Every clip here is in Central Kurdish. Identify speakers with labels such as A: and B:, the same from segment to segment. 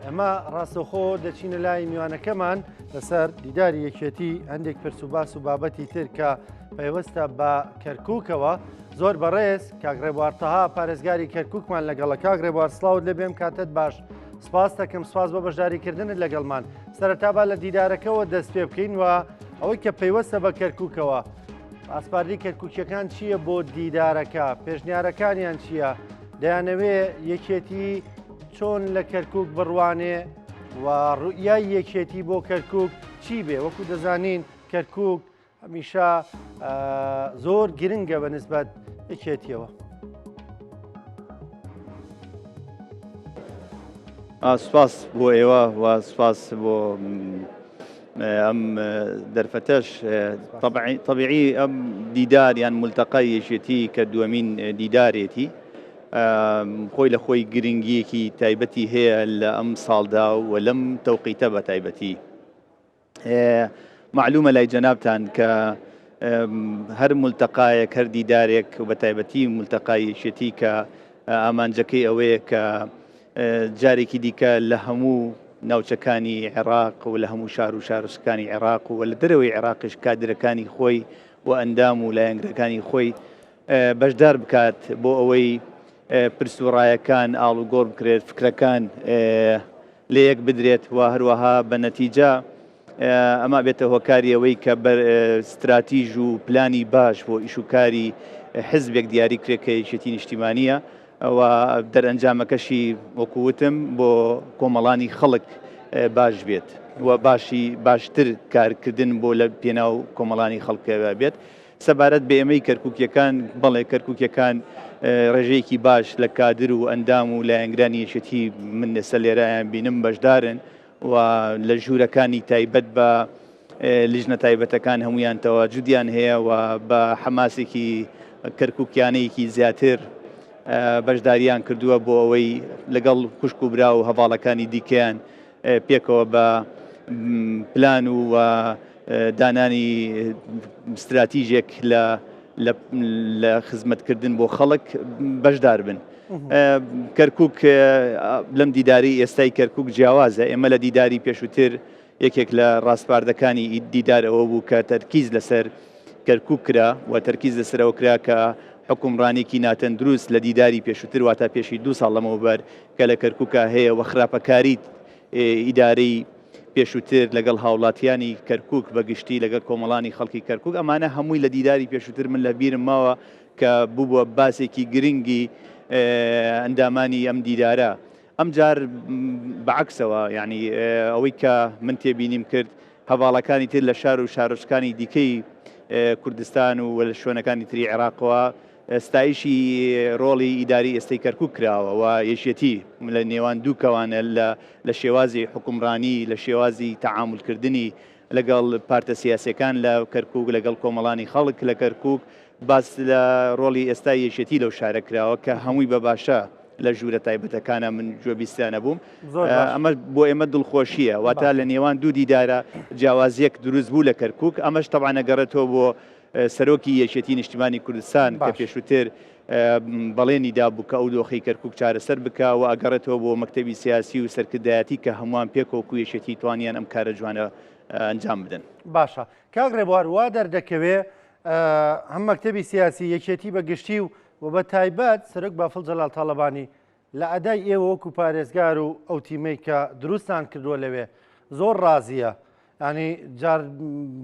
A: ئەمە ڕاستەوخۆ دەچینە لای میوانەکەمان لەسەر دیداری یەکێتی هەندێک پرس و باس و بابەتی تر کە پەیوەستە بە کەرکووکەوە زۆر بەڕێز کاک ڕێبوار تەها پارێزگاری کەرکووکمان لەگەڵە کاک ڕێبوار سڵاوت لێ بێم کاتت باش سپاس دەکەم سپاس بۆ بەشداریکردنت لەگەڵمان سەرەتا با لە دیدارەکەوە دەست پێ بکەین و ئەوەی کە پەیوەستە بە کەرکووکەوە ئاسپاردی کەرکووکیەکان چییە بۆ دیدارەکە پێشنیارەکانیان چییە دەیانەوێ یەکێتی چۆن لە کەرکک بڕوانێ و ڕوئیای یەکێتی بۆ کەرکک چی بێ وەکو دەزانین کەرکک هەمیشە زۆر گرنگە بە نسبەت یەکێتیەوە.
B: سپاس بۆ ئێوە و سپاس بۆ ئەم دەرفەتەش طبیعی ئەم دیدار یان ملتەقای یەکێتی کە دووەمین دیدارێتی خۆی لە خۆی گرنگیەکی تایبەتی هەیە لە ئەم ساڵدا و لەم تەوقیتە بە تایبەتی. مەعلومە لای جەنابتان کە هەر ملتەقایەک هەر دیدارێک و بە تایبەتی ملتەقای یەکێتی کە ئامانجەکەی ئەوەیە کە جارێکی دیکە لە هەموو ناوچەکانی عێراق و لە هەموو شار و شارۆچکەکانی عێراق و لە دەرەوەی عێراقیش کادرەکانی خۆی و ئەندام و لایەنگرەکانی خۆی بەشدار بکات بۆ ئەوەی پرس و ڕایەکان ئاڵوگۆڕ بکرێت فکرەکان لەیەک بدرێت و هەروەها بە نەتیجە ئەمە بێتە هۆکاری ئەوەی کە ستراتیژ و پلانی باش بۆ ئیش و کاری حزبێک دیاری کرێت کە یەکێتی نیشتیمانیە و دەرئەنجامەکەشی وەکو وتم بۆ کۆمەڵانی خەڵک باش بێت و باشی باشتر کارکردن بۆ لە پێناو کۆمەڵانی خەڵکەوە بێت. سەبارەت بە ئێمەی کەرکوکیەکان، بەڵێ کەرکوکیەکان ڕێژەیەکی باش لە کادر و ئەندام و لایەنگرانی یەکێتی من ئێستا لێرە ئەیانبینم بەشدارن و لە ژوورەکانی تایبەت بە لیژنە تایبەتەکان هەمویان تەواجودیان هەیە و بە حەماسێکی کەرکوکیانەیەکی زیاتر بەشداریان کردووە بۆ ئەوەی لەگەڵ خوشک و برا و هەڤاڵەکانی دیکەیان پێکەوە بە پلان و دانانی ستراتیژێک لە لە خزمەتکردن بۆ خەڵک بەشدار بن. کەرکک لەم دیداری ئێستای کەرکک جیاوازە ئێمە لە دیداری پێشووتر یەکێک لە ڕاسپاردەکانی دیدار ئەوە بوو کە تەرکیز لەسەر کەرکک کرا و تەرکیز لەسەرەوە کرا کە حکومڕانێکی ناتەندروست لە دیداری پێشووتر واتە پێشی دو ساڵ لەمەوبەر کە لە کەرکوکا هەیە و خراپەکاری ئیدارەی پێشووتر لەگەڵ هاوڵاتیانی کەرکوک بە گشتی لەگەڵ کۆمەڵانی خەڵکی کەرکوک ئەمانە هەمووی لە دیداری پێشووتر من لە بیرم ماوە کە بووە باسێکی گرنگی ئەندامانی ئەم دیدارە ئەم جار بەعکسەوە یعنی ئەوەی کە من تێبینیم کرد هەواڵەکانی تر لە شار و شارۆچکانی دیکەی کوردستان و لە شوێنەکانی تری عێراقەوە ستایشی ڕۆڵی ئیداری ئێستەی کەرکوک کراوە و یەکێتی لە نێوان دوو کەوانە لە لە شێوازی حوکمڕانی لە شێوازی تەعامولکردنی لەگەڵ پارتە سیاسیەکان لە کەرکوک لەگەڵ کۆمەڵانی خەڵک لە کەرکوک باس لە ڕۆڵی ئێستای یەکێتی لەو شارە کراوە کە هەمووی بە باشە لە ژوورە تایبەتەکانە من گوێبیستیانە بووم ئەمە بۆ ئێمە دڵخۆشیە واتە لە نێوان دوو دیدارە جیاوازیەک دروست بوو لە کەرکوک ئەمەش تەبعەن ئەگەڕێتەوە بۆ سەرۆکی یەکێتی نیشتیمانی کوردستان کە پێشووتر بەڵێنی دابوو کە ئەو دۆخەی کەرکوک چارەسەر بکا و ئەگەڕێتەوە بۆ مەکتەبی سیاسی و سەرکردایەتی کە هەمووان پێکەوە وەکو یەکێتی توانیان ئەم کارە جوانە ئەنجام بدەن.
A: باشە کاک ڕێبوار وا دەردەکەوێ هەم مەکتەبی سیاسی یەکێتی بە گشتی و و بە تایبەت سەرۆک بافڵ جەلال تاڵەبانی لە ئەدای ئێوە وەکو پارێزگار و ئەو تیمەی کە دروستان کردووە لەوێ زۆر ڕازیە ینی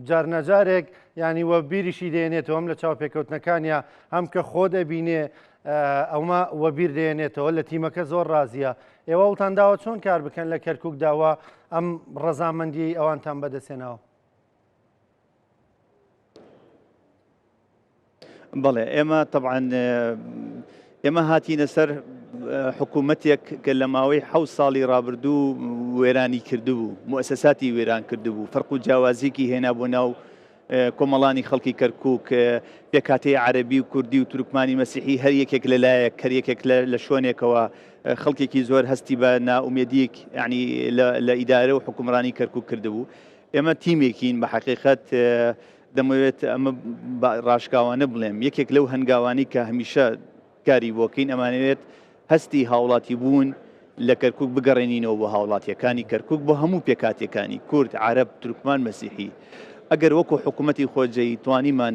A: جارنەجارێک ینی وە بیریشی دێنێتەوە هەم لە چاوپێکەوتنەکانیا هەم کە خۆ دەبینێ ئەومە وەبیر دێنێتەوە لە تیمەکە زۆر ڕازیە ئێوە وڵتان داوە چۆن کار بکەن لە کەرکک داوە ئەم ڕەزامەندی ئەوانتان بەدەستێناوە
B: بەڵێ ئێمە تەبعەن ئێمە هاتینە سەر حکوومەتێک کە لە ماوەی حە ساڵی ڕابردوو وێرانی کردبوو موسەساتی وێران کردبوو فەرق و جیاوازیکی هێنا بۆ ناو کۆمەڵانی خەڵکی کەرکک پێکهاتەی عەربی و کوردی و تورکمانی مەسیحی هەر یەکێک لەلایەک هەر یەکێک لە شوێنێکەوە خەڵکێکی زۆر هەستی بە نائومێدیک ینی لە ئیدارە و حکومڕانی کەرکک کردبوو ئێمە تیمێکین بە حقیقت دەمەوێت ئەمە بە ڕاشکاوانە بڵێم، یەکێک لەو هەنگاوانەی کە هەمیشە کاری بۆکەین ئەمانەوێت هەستی هاوڵاتی بوون لە کەرکوک بگەڕێنینەوە بۆ هاوڵاتیەکانی کەرکوک بۆ هەموو پێکهاتەکانی کورد، عەرەب، تورکمان، مەسیحی. ئەگەر وەکو حکومەتی خۆجێی توانیمان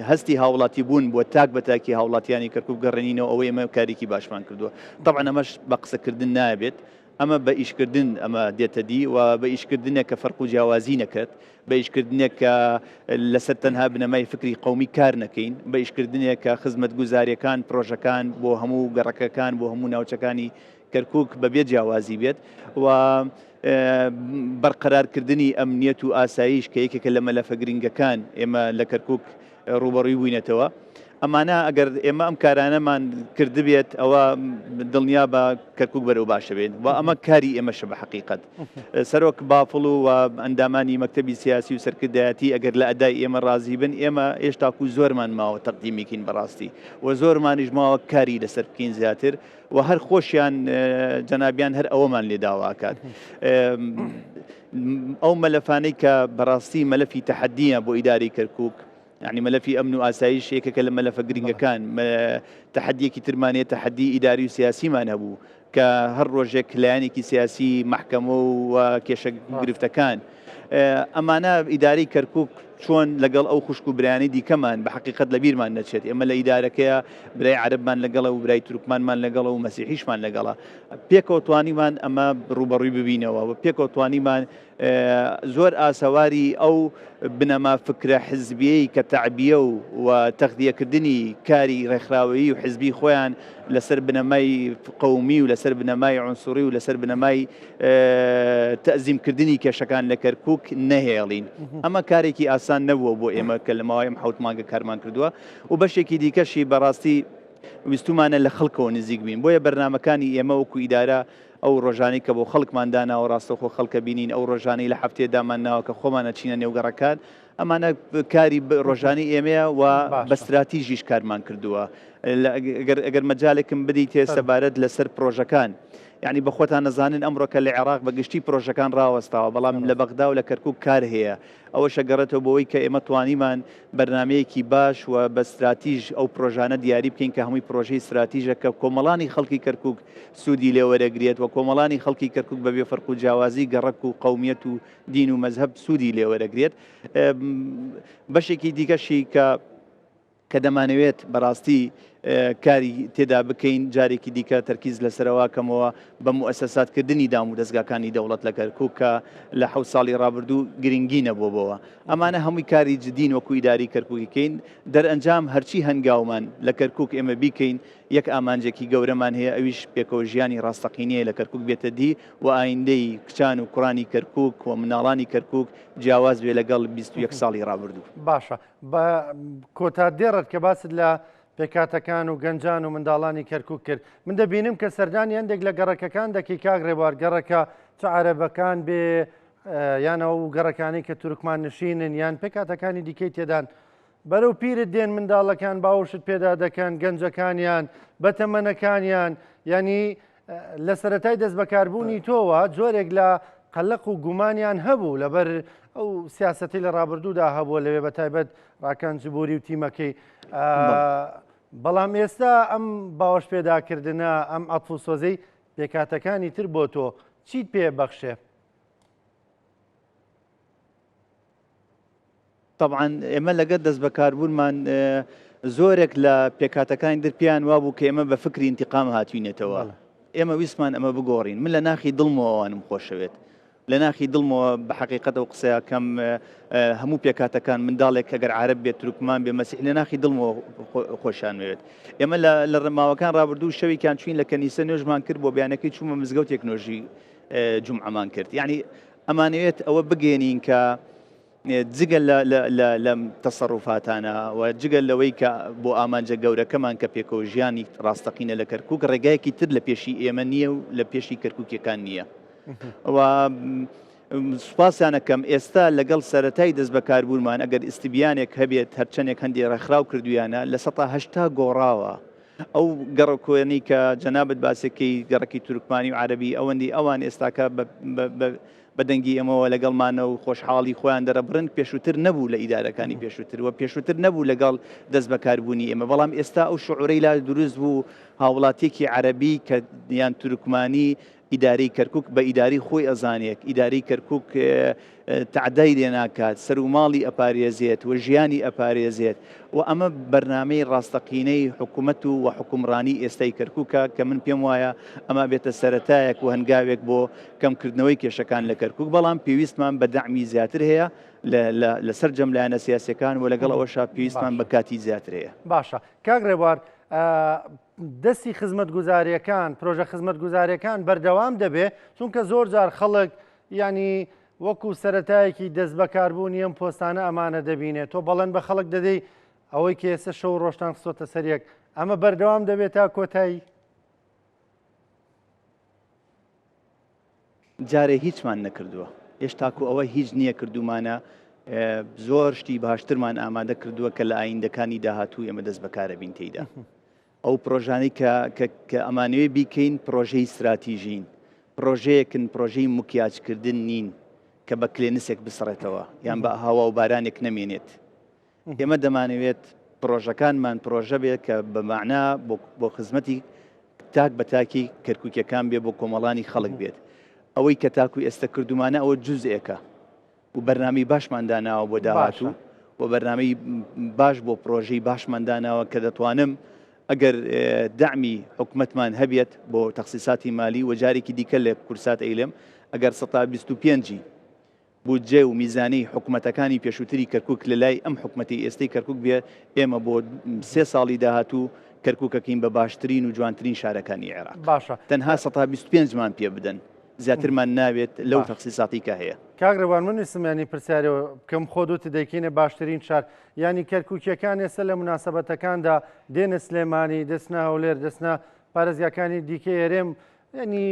B: هەستی هاوڵاتی بوون بۆ تاک بە تاکی هاوڵاتیانی کەرکوک بگەڕێنینەوە ئەوە ئێمە کارێکی باشمان کردووە. تەبعەن ئەمەش بە قسەکردن نابێت، ئەمە بە ئیشکردن ئەمە دێتە دی و بە ئیشکردنێک کە فەرق و جیاوازی نەکرد، بە ئیشکردنێک کە لەسەر تەنها بنەمای فکری قەومی کار نەکەین، بە ئیشکردنێک کە خزمەتگوزارییەکان، پرۆژەکان بۆ هەموو گەڕەکەکان، بۆ هەموو ناوچەکانی کەرکووک بە بێ جیاوازی بێت و بەرقەرارکردنی ئەمنیەت و ئاسایش کە یەکێکە لە مەلەفە گرنگەکان ئێمە لە کەرکووک ڕووبەڕووی بووینەتەوە. ئەمانە ئەگەر ئێمە ئەم کارانەمان کردبێت ئەوە دڵنیا بە کەرکک بەرەو باشە بێت و ئەمە کاری ئێمەشە بە حقیقت سەرۆک بافڵ و ئەندامانی مەکتەبی سیاسی و سەرکردایەتی ئەگەر لە ئەدای ئێمە ڕازی بن ئێمە هێشتاکو زۆرمان ماوە تەقدیمیکین بەڕاستی و زۆرمانیش ماوە کاری لەسەر بکەین زیاتر و هەر خۆشیان جەنابیان هەر ئەوەمان لێ داواکات. ئەو مەلەفانەی کە بەڕاستی مەلەفی تەحەدیە بۆ ئیداری کەرکک یعنی مەلەفی ئەمن و ئاسایش یەکێکە لە مەلەفە گرنگەکان تەحەدیەکی ترمان هەیە تەحەدی ئیداری و سیاسیمان هەبوو کە هەر ڕۆژێک لایەنێکی سیاسی مەحکەمە و کێشە گرفتەکان ئەمانە ئیداری کەرکک چۆن لەگەڵ ئەو خوشک و برایانی دیکەمان بە حقیقت لە بیرمان نەچێت ئێمە لە ئیدارەکەیە برای عەرەبمان لەگەڵە و برای تورکمانمان لەگەڵە و مەسیحیشمان لەگەڵە پێکەوە توانیمان ئەمە ڕووبەڕووی ببینەوە و پێکەوە توانیمان زۆر ئاسەواری ئەو بنەما فکرە حزبیەی کە تەعبیە و و تەغذیەکردنی کاری ڕێکخراوەیی و حزبی خۆیان لەسەر بنەمای قەومی و لەسەر بنەمای عونسوڕی و لەسەر بنەمای تەزیمکردنی کێشەکان لە کەرکک نەهێڵین. ئەمە کارێکی ئاسان نەبووە بۆ ئێمە کە لە ماوەی ئەم حەوت مانگە کارمان کردووە و بەشێکی دیکەشی بەڕاستی ویستومانە لە خەڵکەوە نزیک بین بۆیە بەرنامەکانی ئێمە وەکو ئیدارە ئەو ڕۆژانەی کە بۆ خەڵکمان داناوە ڕاستەوخۆ خەڵکە بینین، ئەو ڕۆژانەی لە هەفتەیە دامان ناوە کە خۆمان ئەچینە نێو گەڕەکان، ئەمانە کاری ڕۆژانەی ئێمەیە و بە ستراتیژیش کارمان کردووە. ئەگەر مەجالێکم بدەیتێ سەبارەت لەسەر پرۆژەکان، یانی بە خۆتان ئەزانن ئەمڕۆ کە لە عێراق بە گشتی پرۆژەکان ڕاوەستاوە، بەڵام لە بەغدا و لە کەرکووک کار هەیە. ئەوەش ئەگەڕێتەوە بۆ ئەوەی کە ئێمە توانیمان بەرنامەیەکی باش و بە ستراتیژ ئەو پرۆژانە دیاری بکەین کە هەمووی پرۆژەی ستراتیژە کە کۆمەڵانی خەڵکی کەرکووک سوودی لێ وەرەگرێت و کۆمەڵانی خەڵکی کەرکووک بە بێ فەرق و جیاوازی گەڕەک و قەومیەت و دین و مەزهەب سوودی لێ وەرەگرێت. بەشێکی دیکەشی کە کە دەمانەوێت بەڕاستی کاری تێدا بکەین، جارێکی دیکە تەرکیز لەسەرەوە کەمەوە بە موئەسەساتکردنی دام و دەزگاکانی دەوڵەت لە کەرکوک کە لە حەوت ساڵی ڕابردوو گرنگی نەبووە بۆوە. ئەمانە هەمووی کاری جدین وەکو ئیداری کەرکوکی کەین. دەرئەنجام هەرچی هەنگاومان لە کەرکوک ئێمە بیکەین یەک ئامانجێکی گەورەمان هەیە ئەویش پێکەوە ژیانی ڕاستەقینەیە لە کەرکوک بێتە دی و ئایندەی کچان و کوڕانی کەرکوک و مناڵانی کەرکوک جیاواز بێ لەگەڵ 21 ساڵی ڕابردوو.
A: باشە بە کۆتا دێڕت کە باست لە پێکهاتەکان و گەنجان و منداڵانی کەرکک کرد من دەبینم کە سەردانی هەندێک لە گەڕەکەکان دەکەی کاک ڕێبوار گەڕەکە چ عەرەبەکان بێ یان ئەو گەڕەکانی کە تورکمان نشینن یان پێکهاتەکانی دیکەی تێدان بەرەو پیرت دێن منداڵەکان باوەشت پێدا دەکەن گەنجەکانیان بەتەمەنەکانیان ینی لە سەرەتای دەستبەکاربوونی تۆوە جۆرێک لە قەلەق و گومانیان هەبوو لەبەر ئەو سیاسەتی لە ڕابردوودا هەبووە لەوێ بە تایبەت ڕاکان جبوری و تیمەکەی بەڵام ئێستا ئەم باوەش پێداکردنە ئەم عەتف و سۆزەی پێکهاتەکانی تر بۆ تۆ چیت پێ بەخشێ؟
B: تەبعەن ئێمە لەگەر دەستبەکاربوونمان زۆرێک لە پێکهاتەکانی در پێیان وابوو کە ئێمە بە فکری ئینتقام هاتوینێتەوە ئێمە ویستمان ئەمە بگۆڕین من لە ناخی دڵمەوە ئەوانم خۆشەوێت لە ناخی دڵمەوە بە حقیقەت ئەو قسەیەکەم هەموو پێکاتەکان منداڵێک کەگەر عرب بێت تورکمان بێ مەسیح لە ناخی دڵمەوە خۆشیان وێت ئێمە لە ڕماوەکان ڕابردوو شەوێکیان چوین لە کەنیسە نوێژمان کرد بۆ بیانەکەی چوومە مزگەوتێک نۆژی جومعەمان کرد یعنی ئەمانەوێت ئەوە بگەێنین کە جگە لەم تەسەروفاتانە و جگە لەوەی کە بۆ ئامانجە گەورەکەمان کە پێکەوە ژیانی ڕاستەقینە لە کەرکک ڕێگایەکی تر لە پێشی ئێمە نییە و لە پێشی کەرککیەکان نییە و سوپاسیانەکەم ئێستا لەگەڵ سەتای دەست بەکاربوونمان ئەگەر ئیستیبیانێک هەبێت هەرچەندێک هەندێک ڕێکخراو کردویانە لە 1970 گۆڕاوە. ئەو گەڕەکۆیەنی کە جەنابت باسەکەی گەڕەکی تورکمانی و عەرەبی ئەوەندی ئەوان ئێستاکە بە دەنگی ئێمەوە لەگەڵمانە و خۆشحاڵی خۆیان دەرەبڕن پێشووتر نەبوو لە ئیدارەکانی پێشووتر و پێشووتر نەبوو لەگەڵ دەست بەکاربوونی ئێمە بەڵام ئێستا ئەو شعورەی لا دروست بوو هاوڵاتیەکی عەرەبی کە یان تورکمانی ئیدارەی کەرکوک بە ئیدارەی خۆی ئەزانێت، ئیدارەی کەرکوک تەعدای لێ ناکات، سەر و ماڵی ئەپارێزێت و ژیانی ئەپارێزێت و ئەمە بەرنامەی ڕاستەقینەی حکومەت و و حوکمڕانی ئێستای کەرکوکە کە من پێم وایە ئەمە بێتە سەرەتایەک و هەنگاوێک بۆ کەمکردنەوەی کێشەکان لە کەرکوک بەڵام پێویستمان بە دەعمی زیاتر هەیە لە سەرجەم لایەنە سیاسیەکان و لەگەڵ ئەوەشا پێویستمان بە کاتی زیاتر هەیە.
A: باشە کاک ڕێبوار دەستی خزمەتگوزارییەکان، پرۆژە خزمەتگوزارییەکان بەردەوام دەبێ، چونکە زۆر جار خەڵک یانی وەکو سەرەتایەکی دەستبەکاربوونی ئەم پۆستانە ئەمانە دەبینێت، تۆ بەڵێن بە خەڵک دەدەی ئەوەی کە ئێستا شەو و ڕۆژتان خستۆتە سەر یەک، ئەمە بەردەوام دەبێت تا کۆتایی؟
B: جارێ هیچمان نەکردووە هێشتاکو ئەوە هیچ نییە کردومانە زۆر شتی باشترمان ئامادە کردووە کە لە ئایندەکانی داهاتوو ئێمە دەست بەکارە بین تێیدا. ئەو پرۆژانەی کە کە کە ئەمانەوێ بیکەین پرۆژەی ستراتیژین، پرۆژەیەکن پرۆژەی مکیاجکردن نین کە بە کلێنسێک بسڕێتەوە یان بە هەوا و بارانێک نەمێنێت. ئێمە دەمانەوێت پرۆژەکانمان پرۆژە بێت کە بە مەعنا بۆ بۆ خزمەتی تاک بە تاکی کەرکووکیەکان بێ بۆ کۆمەڵانی خەڵک بێت. ئەوەی کە تاکو ئێستە کردوومانە ئەوە جوزئێکە. و بەرنامەی باشمان داناوە بۆ داهاتوو و بەرنامەی باش بۆ پرۆژەی باشمان داناوە کە دەتوانم ئەگەر دەعمی حکومەتمان هەبێت بۆ تەخسیساتی مالی و جارێکی دیکە لە کورسات ئەیلێم ئەگەر سەتا 25 بودجە و میزانەی حکومەتەکانی پێشووتری کەرکک لە لای ئەم حکومەتی ئێستەی کەرکک بێ ئێمە بۆ سێ ساڵی داهاتوو کەرککەکەین بە باشترین و جوانترین شارەکانی عێراق
A: باشە
B: تەنها سەتا 25 مان پێ بدەن زیاترمان ناوێت لەو تەخسیساتی کە هەیە.
A: کاک ڕێبوار من ویستم یانی پرسیارێ بکەم خۆت وتت دەیکەینە باشترین شار یانی کەرکوکیەکان ئێستا لە موناسەبەتەکاندا دێنە سلێمانی دەچنە هەولێر دەچنە پارێزگاکانی دیکەی هەرێم یانی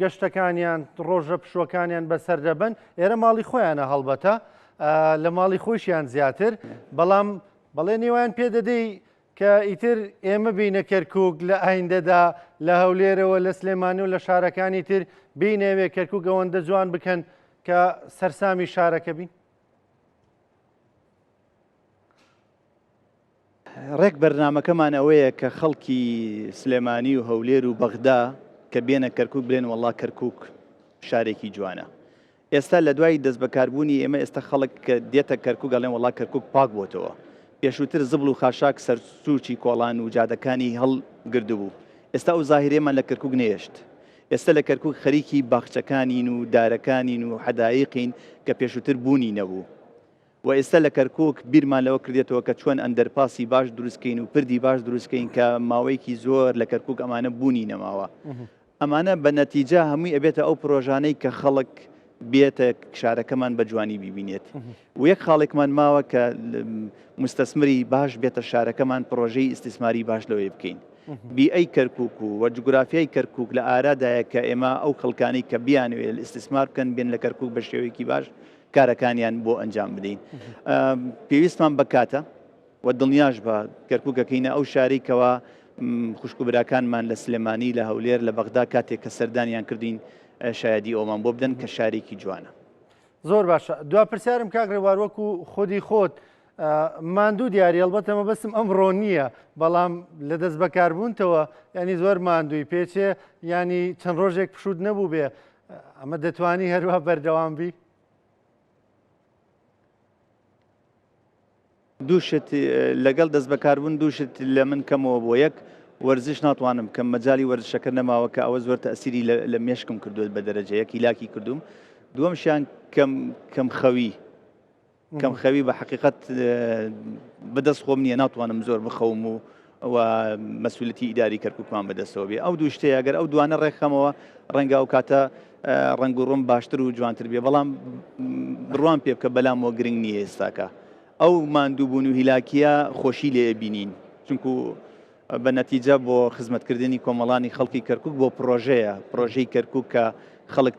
A: گەشتەکانیان ڕۆژە پشوەکانیان بەسەر دەبن ئێرە ماڵی خۆیانە هەڵبەتە لە ماڵی خۆشیان زیاتر بەڵام بەڵێ نێوان پێ دەدەی کە ئیتر ئێمە بینە کەرکک لە ئایندەدا لە هەولێرەوە لە سلێمانی و لە شارەکانی تر بینەوێ کەرکک ئەوەندە جوان بکەن کە سەرسامی شارەکە بین؟
B: ڕێک بەرنامەکەمان ئەوەیە کە خەڵکی سلێمانی و هەولێر و بەغدا کە بێنە کەرکک بلێن وەڵا کەرکک شارێکی جوانە. ئێستا لە دوای دەستبەکاربوونی ئێمە ئێستا خەڵک کە دێتە کەرکوک ئەڵێن وەڵا کەرکوک پاک بۆتەوە. پێشووتر زبڵ و خاشاک سەرسووچی کۆڵان و جادەکانی هەڵگردبوو. ئێستا ئەو زاهیرەیەمان لە کەرکوک نەهێشت. ئێستا لە کەرکوک خەریکی باخچەکانین و دارەکانین و حەدایقین کە پێشووتر بوونی نەبوو. و ئێستا لە کەرکوک بیرمان لەوە کردێتەوە کە چۆن ئەندەرپاسی باش دروست کەین و پردی باش دروست کەین کە ماوەیەکی زۆر لە کەرکوک ئەمانە بوونی نەماوە. ئەمانە بە نەتیجە هەمووی ئەبێتە ئەو پرۆژانەی کە خەڵک بێتە شارەکەمان بە جوانی بیبینێت و یەک خاڵێکمان ماوە کە مستەسمری باش بێتە شارەکەمان پرۆژەی ئیستیسماری باش لەوەی بکەین. بیئەی کەرکک و وە جوگرافیای کەرکک لە ئارادایە کە ئێمە ئەو خەڵکانی کە بیانوێت ئیستیسمار بکەن بێن لە کەرکک بە شێوەیەکی باش کارەکانیان بۆ ئەنجام بدەین. پێویستمان بە کاتە و دڵنیاش بە کەرکک ئەکەینە ئەو شارەی کەوا خوشک و براکانمان لە سلێمانی لە هەولێر لە بەغدا کاتێک کە سەردانیان کردین شایەدی ئەومان بۆ بدەن کە شارێکی جوانە.
A: زۆر باشە دوا پرسیارم کاک ڕێوار وەکو خودی خۆت ماندوو دیاری هەڵبەتە مەبەستم ئەمڕۆ نییە بەڵام لە دەست بەکاربوونتەوە ینی زۆر ماندووی پێچێ ینی چەند ڕۆژێک پشوت نەبوو بێ ئەمە دەتوانی هەروە بەردەوام بی؟
B: دوو شت لەگەڵ دەستبەکاربوون دوو شت لە من کەمەوە بۆ یەک وەرزش ناتوانم بکەم مەجای وەرزشەکە نەماوە کە ئەوە زۆر تەسیری لە مێشکم کردوت بە دەرەجە یەک هیلاکی کردوم دووەمشیان کەم کەم خەوی کەم خەوی بە حقیقت بەدەست خۆم نییە ناتوانم زۆر بخەوم و و مەسولەتی ئیداری کەرکوکمان بەدەستەوە بێ ئەو دوو شتەیە ئەگەر ئەو دوانە ڕێکخەمەوە ڕەنگە ئەو کاتە ڕەنگ و ڕووم باشتر و جوانتر بێ بەڵام بڕوام پێ بکە بەلامەوە گرنگ نییە ئێستاکە ئەو ماندووبوون و هیلاکیە خۆشی لێ بینین چونکو بە نەتیجە بۆ خزمەتکردنی کۆمەڵانی خەڵکی کەرکک بۆ پرۆژەیە پرۆژەی کەرکک کە خەڵک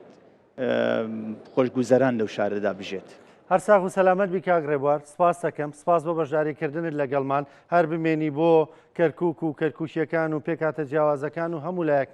B: خۆشگوزەران لەو شارەدا بژێت.
A: هەر ساغ و سەلامەت بی کاک ڕێبوار، سپاست دەکەم، سپاس بۆ بەشداری کردنت لەگەڵمان، هەر بمێنی بۆ کەرکوک و کەرکوکیەکان و پێکهاتە جیاوازەکان و هەموو لایەک.